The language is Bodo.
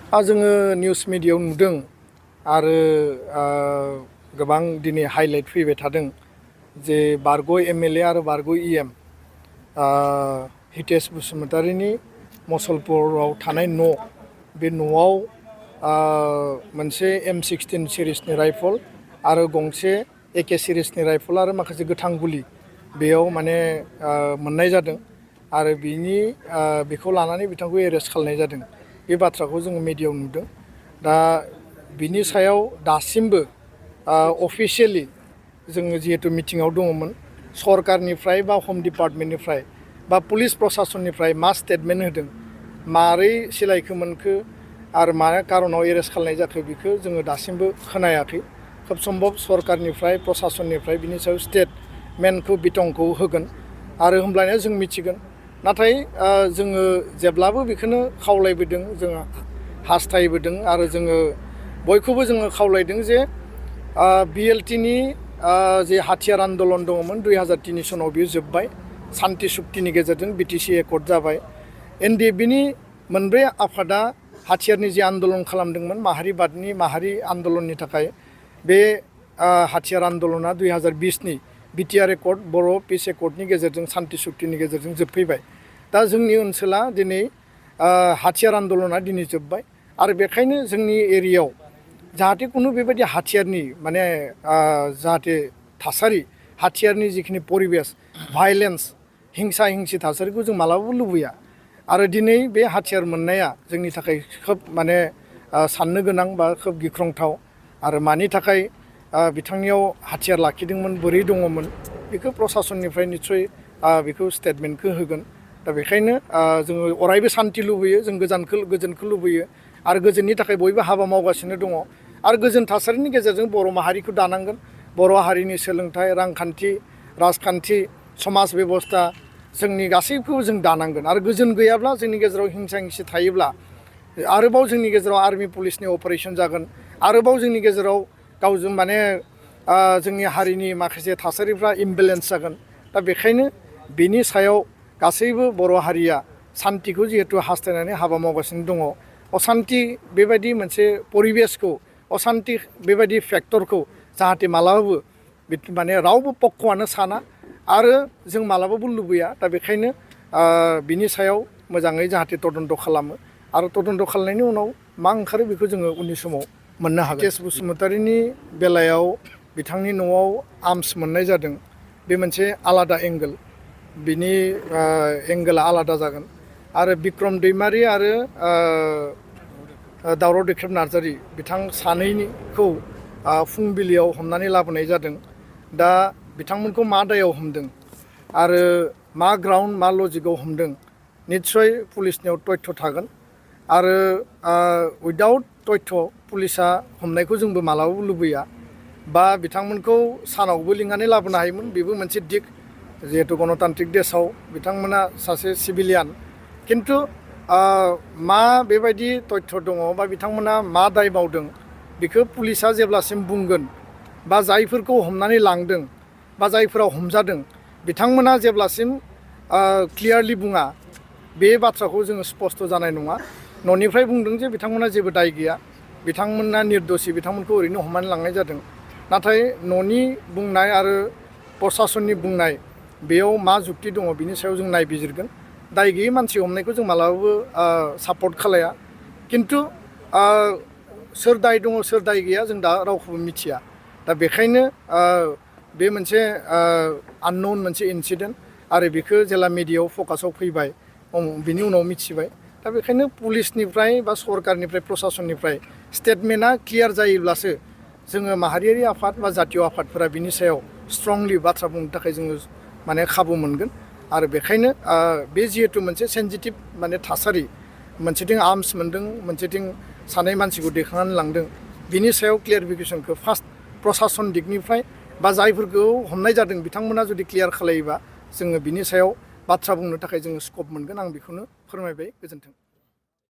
जोङो निउस मिडियायाव नुदों आरो गोबां दिनै हाइलाइट फैबाय थादों जे बारग' एमएलए आरो बारग' इएम हितेश बसुमतारीनि मसलपुराव थानाय न' बे न'आव मोनसे M16 सिरिसनि राइफल आरो गंसे AK सिरिसनि राइफल आरो माखासे गोथां गुलि बेयाव माने मोननाय जादों आरो बेखौ लानानै बिथांखौ एरेस्ट खालामनाय जादों। बे बाथ्राखौ जोङो मिडियायाव नुदों। दा बिनि सायाव दासिमबो अफिसियेलि जोङो जिहेतु मिटिङाव दङमोन सरकारनिफ्राय बा हम डिपार्टमेन्टनिफ्राय बा पुलिस प्रशासननिफ्राय मा स्टेटमेन्ट होदों मारै सिलायखो मोनखो आरो मा कारनाव एरेस्ट खालामनाय जाखो बेखौ जोङो दासिमबो खोनायाखै। खोब सम्भब सरकारनिफ्राय प्रशासननिफ्राय बिनि सायाव स्टेटमेन्टखौ बिथंखौ होगोन आरो होमब्लानिया जों मिथिगोन। नाथाय जोङो जेब्लाबो बेखौनो खावलायबोदों जोङो हास्थायबोदों आरो जोङो बयखौबो जोङो खावलायदों जे BLTनि जे हाथियार आन्दलन दङमोन 2003 सनाव बियो जोब्बाय सान्ति सुक्तिनि गेजेरजों BTC एकर्ड जाबाय। NDFBनि मोनब्रै आफादा हाथियारनि जे आन्दलन खालामदोंमोन माहारिबादनि माहारि आन्दलननि थाखाय बे हाथियार आन्दलना 2020नि BTR एकर्ड बर' पिस एकर्डनि गेजेरजों सान्ति सुक्तिनि गेजेरजों जोबफैबाय। दा जोंनि ओनसोला दिनै हाथियार आन्दलना दिनै जोब्बाय आरो बेखायनो जोंनि एरियायाव जाहाथे कुनु बेबायदि हाथियारनि माने जाहाथे थासारि हाथियारनि जिखिनि परिबेस भायलेन्स हिंसा हिंसि थासारिखौ जों मालाबाबो लुबैया आरो दिनै बे हाथियार मोननाया जोंनि थाखाय खोब माने साननो गोनां बा खोब गिख्रंथाव आरो मानि थाखाय बिथांनियाव हाथियार लाखिदोंमोन बोरै दङमोन बेखौ प्रशासननिफ्राय निस्सय बेखौ स्टेटमेन्टखौ होगोन। दा बेखायनो जोङो अरायबो सान्ति लुबैयो जों गोजोनखौ लुबैयो आरो गोजोननि थाखाय बयबो हाबा मावगासिनो दङ आरो गोजोन थासारिनि गेजेरजों बर' माहारिखौ दानांगोन। बर' हारिनि सोलोंथाइ रांखान्थि राजखान्थि समाज बेबस्था जोंनि गासैखौबो जों दानांगोन आरो गोजोन गैयाब्ला जोंनि गेजेराव हिंसा हिंसि थायोब्ला आरोबाव जोंनि गेजेराव आर्मि पुलिसनि अपारेसन जागोन आरोबाव जोंनि गेजेराव गावजों माने जोंनि हारिनि माखासे थासारिफ्रा इमबेलेन्स जागोन। दा बेखायनो बिनि सायाव गासैबो बर' हारिया सान्तिखौ जिहेतु हास्थायनानै हाबा मावगासिनो दङ असान्ति बेबायदि मोनसे परिबेसखौ असान्ति बेबायदि फेक्टरखौ जाहाथे मालाबाबो माने रावबो पक्षआनो साना आरो जों मालाबाबो लुबैया। दा बेखायनो बिनि सायाव मोजाङै जाहाथे तदन्त खालामो आरो तदन्त खालामनायनि उनाव मा ओंखारो बेखौ जोङो उननि समाव मोननो हागोन। हितेश बसुमतारीनि बेलायाव बिथांनि न'आव आर्म्स मोननाय जादों बे मोनसे आलादा एंगोल बिनि एंगोला आलादा जागोन आरो बिक्रम दैमारि आरो दावराव देख्रेब नार्जारि बिथां सानैनिखौ फुंबिलियाव हमनानै लाबोनाय जादों। दा बिथांमोनखौ मा दायाव हमदों आरो मा ग्राउन्ड मा लजिकआव हमदों निस्सय पुलिसनियाव तथ्य थागोन आरो उइदाउट तथ्य पुलिसा हमनायखौ जोंबो मालाबाबो लुबैया बा बिथांमोनखौ सानावबो लिंनानै लाबोनो हायोमोन बेबो मोनसे दिग जिहेतु गणतान्त्रिक देशआव बिथांमोना सासे सिभिलियान खिन्थु मा बेबायदि तथ्य दङ बा बिथांमोना मा दाय मावदों बेखौ पुलिसा जेब्लासिम बुंगोन बा जायफोरखौ हमनानै लांदों बा जायफोरा हमजादों बिथांमोना जेब्लासिम क्लियारलि बुङा बे बाथ्राखौ जोङो स्पष्ट जानाय नङा। न'निफ्राय बुंदों जे बिथांमोना जेबो दाय गैया बिथांमोना निर्दोषि बिथांमोनखौ ओरैनो हमनानै लांनाय जादों। नाथाय न'नि बुंनाय आरो प्रशासननि बुंनाय बेयाव मा जुक्ति दङ बिनि सायाव जों नायबिजिरगोन। दाय गैयै मानसि हमनायखौ जों मालाबाबो सापर्ट खालाया खिन्थु सोर दाय दङ सोर दाय गैया जों दा रावखौबो मिथिया। दा बेखायनो बे मोनसे आननोन मोनसे इनसिडेन्ट आरो बेखौ जेला मिडियायाव फकासाव फैबाय बिनि उनाव मिथिबाय। दा बेखायनो पुलिसनिफ्राय बा सरकारनिफ्राय प्रशासननिफ्राय स्टेटमेन्टआ क्लियार जायोब्लासो जोङो माहारियारि आफाद बा जातीय आफादफोरा बिनि सायाव स्ट्रंलि बाथ्रा बुंनो थाखाय जोङो माने खाबु मोनगोन आरो बेखायनो बे जिहेतु मोनसे सेन्सिटिभ माने थासारि मोनसेथिं आर्म्स मोनदों मोनसेथिं सानै मानसिखौ दैखांनानै लांदों बिनि सायाव क्लियारिफिकेसनखौ फार्स्ट प्रशासन दिगनिफ्राय बा जायफोरखौ हमनाय जादों बिथांमोना जुदि क्लियार खालायोबा जोङो बिनि सायाव बाथ्रा बुंनो थाखाय जोङो स्कप मोनगोन आं बेखौनो फोरमायबाय। गोजोन्थों।